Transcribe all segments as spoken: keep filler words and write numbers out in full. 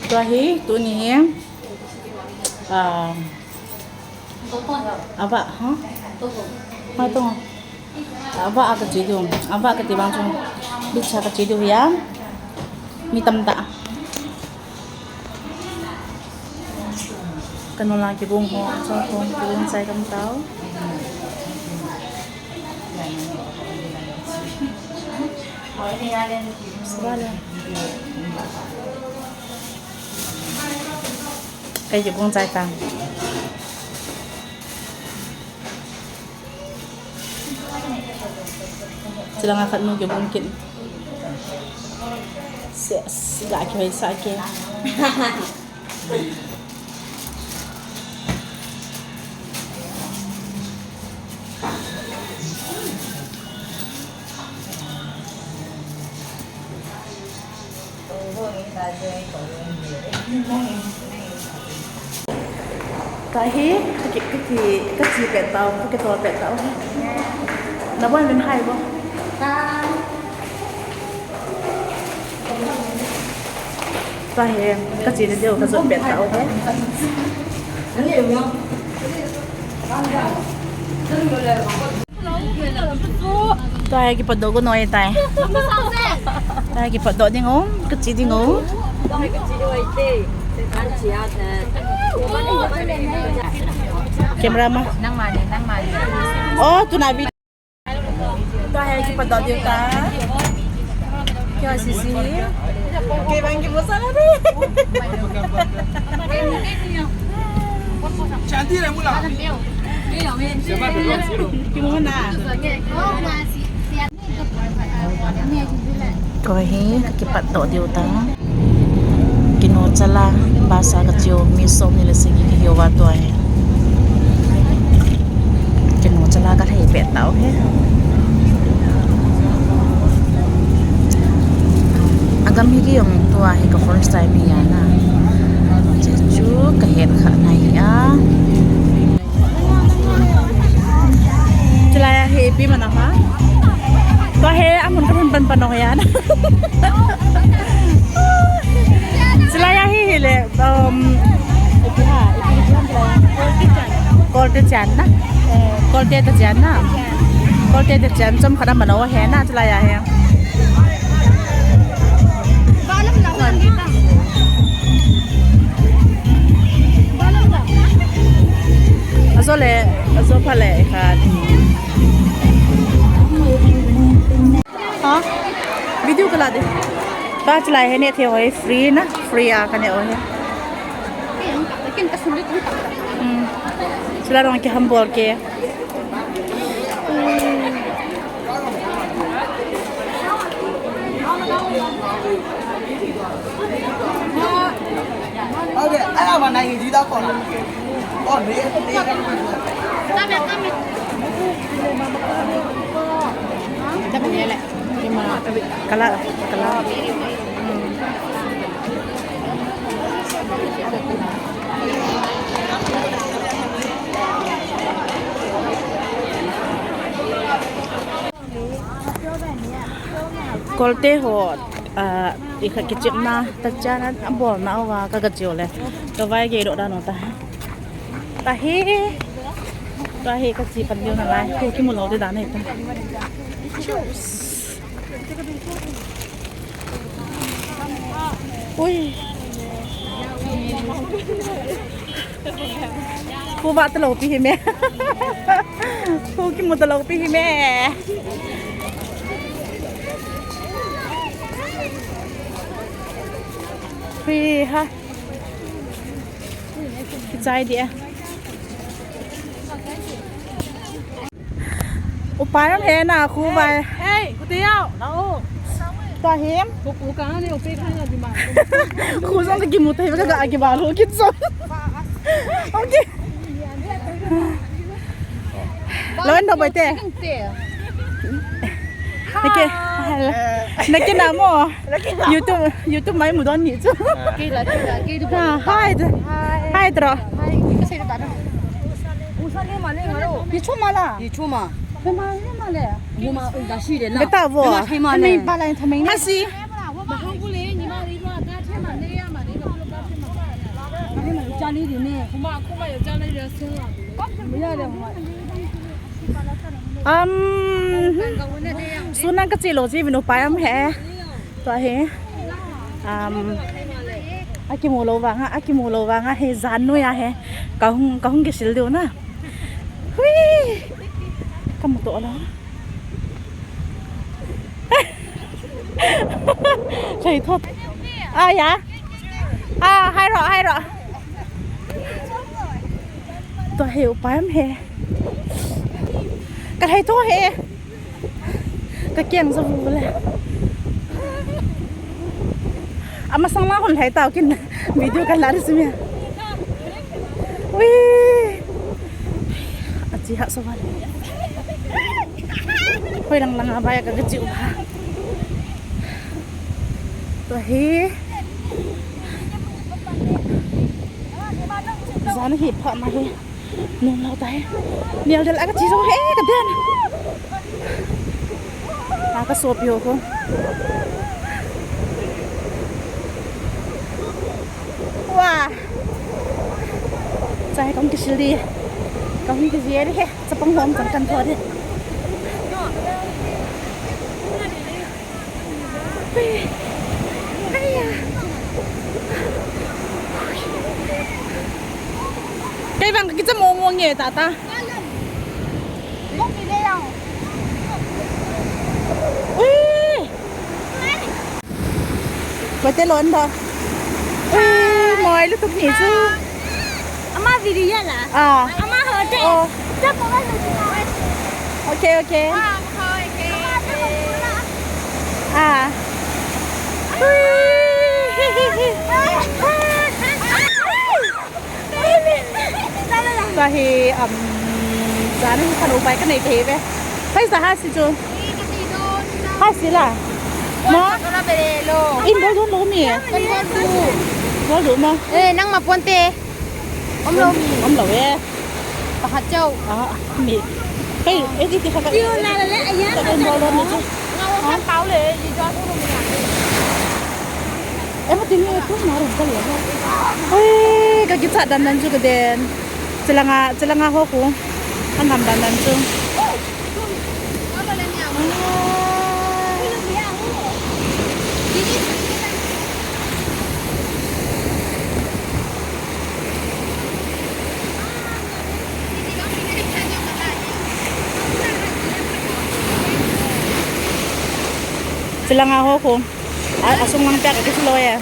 Tua hi, tuni hi, ah, ava, ha? Mai tong. Ava a kache diu, ava kati vang chu, beach a kache diu hi a, mi tamtah. Ka nula kibung ho, chong ho, kibung chai kam tao. Sibale. Kei kibung chai tang. Chilanga khat nu kibung kit. Ses, ga kihoisah ke. Tua hi, ka ki, ka ki, ka che pet tau, ka kitol pet tau. Na bon min hai bo. Tua hi, ka che diu, ka jot pet tau hi. Tua hi kipatdoh gu noi tai. Tua hi kipatdoh ding o, kache ding o. Camera ma. Nang mani, nang mani. Oh, tuna video. Tua hi kipatdoh diu ta. Kya sisi? Kei bang kimu sa la ni. Chanti le mula. Kimu na. Tua hi kipatdoh diu ta. Kinu chala, basa kache u mi som ni le sagi kihi uva tua hi. Kinu chala kalhai pet tau hi. Agam hi kei jong tua hi ka first time hi a na. Hiche chu kahet kha na hi a. Chulai a hi ipi mana ha. Tua hi amun kahin pan pan nong ya na. Chulai a hi hi le, um, ipi ha, ipi, ipi ha, Kolte chan na. Kolte ta chan na. Kolte ta chan chom khat a mano he na chulai a hi. Ajo le, ajo pha le khat. Ha? Video kala de. Ka chulai hi neh thei hoi free na, free a ka neh u hi. Hmm. Chulai rong kiham bol ke. Kala, kala. Kolte ho, ah, ikhat kichepna, tachan a, abolna uva, ka, kache u le. Kavai gei doh dan u ta. Tahi. Tahi kache pan diu nalai. Khu kimu lou ding dan ahi ta. Ui. Khu vah talou pi hi me. Khu kimu talou pi hi me. Hui ha. Kichai dia. Upa jong he na khu vai. Hey, khu te yao, na o. Tua hi. Khu khu ka ni o pe kha na di ma. Khu jong ka kimu thei ka ga kiba lo kit so. Okay. Lo en do bai te. Nake. Nake na mo. YouTube, YouTube mai mu don ni chu. Kei la, kei la, kei la. Ha, hai. Hai. Hai tro. Hai, ka sei ta na. Usa ni ma le ngaro. Ni chu ma la. Ni chu ma. Ni ma ni ma le. Ni ma da shi de na. Beta vo. Ni ma thai ma le. Ni ba la thai ma le. Ha si. Ma hang bu le ni ma ri ma da thai ma le ya ma le. Um, sun nang kache lou ji vin upai um he. Tua hi. Um, akimu lou vanga, akimu lou vanga hi jan noiya hi. Kahung, kahung kisil diu na. Hui! Kamu to lou. Thei thot. Ah, ya. Ah, hai ro, hai ro. Tua hi upai um he. Ka thei thot he. Ka kiang sa bu le. Ama sang ma hon thei tau kin video kan la di sumia. Ui. Achi ha so van. Hoi lang lang a bai ka ka chiu ha. Tua hi. Jan hi pha ma hi. Nung lau tai. Nial del aga chi so he ka den. Aka sopi ho ko. Wah. Chai kong kisil di. Kong kisil di he. Chapang hom kan kan tho di. Kei vang ka kicha mo mo nge tata. Ui. Bate lon tho. Ui, moi lutuk ni chu. Ama video la. Ah. Ama hote. Oh. Sa panga lutuk. Okay, okay. Ah, okay. Ah. Tua hi, um, jan hi khan upai ka nei thei ve. Paisa ha si chu. Ha si la. Mo? In bol dun lo mi. Bol du. Bol du mo. Eh, nang ma ponte. Om lo mi. Om lo e. Pakhat chau. Ah, mi. Kei, eh, di ti kha ka. Ti na le, ayan. Ka bol lo mi chu. Nga wa kan pau le, di jo tu lo mi. Ema tin nge tu na rum ka le. Ui, ka kichat dan dan chu ka den. Chelanga, chelanga ho ko. Angam dan dan chu. Chelanga ho ko. A, asung lang pia ka kisi lo ya.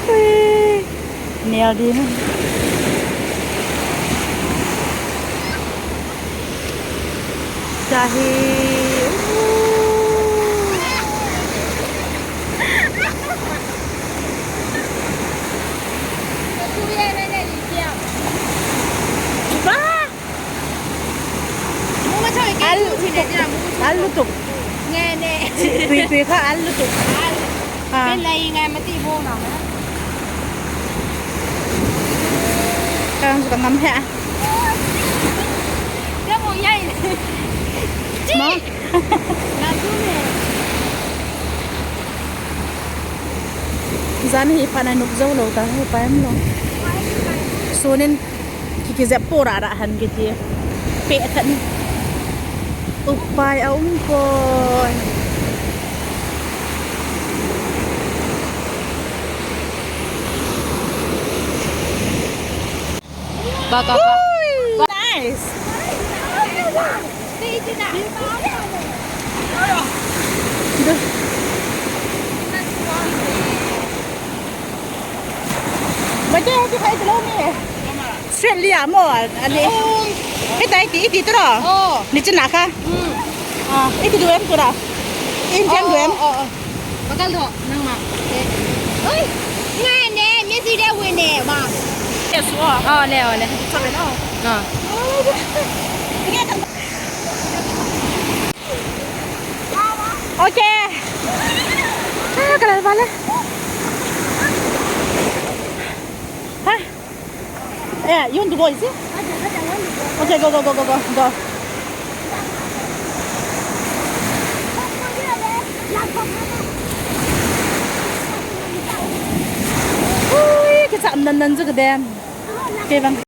Ui, neo di. Tua hi. Al lutuk. Al lutuk. Nge ne. Tui tui kha al lutuk. Al. Ah. Pen lai ngai mati bo na. Kang suka ngam he. Ka mo yai. Mo. Na du me. Jan hi pha na nop jou lou ta, upai um lou. Sunin ki, kijep po ra ra han kiti. Pe than. Upai a um poi. Ba, ba, ba. Ui, nice. Ba de, di khai lo ni. Straight li amo, ani. Iti, iti, iti tu ro. Oh. Ni china kha. Hmm. Ah, iti duem tu ro. In jem duem. Oh, oh, oh. Bakal tho, nangma. Oi, ngai ne, mi si de wi ne, ma. Yes, wa. Oh, le, oh, le. Sabe no. Ah. Okay. Ah, kalal bale. Ha? Eh, you want to go, is it? Okay, go, go, go, go, go, go. Ui, kicha nan nan chu ka dem. Kei vang.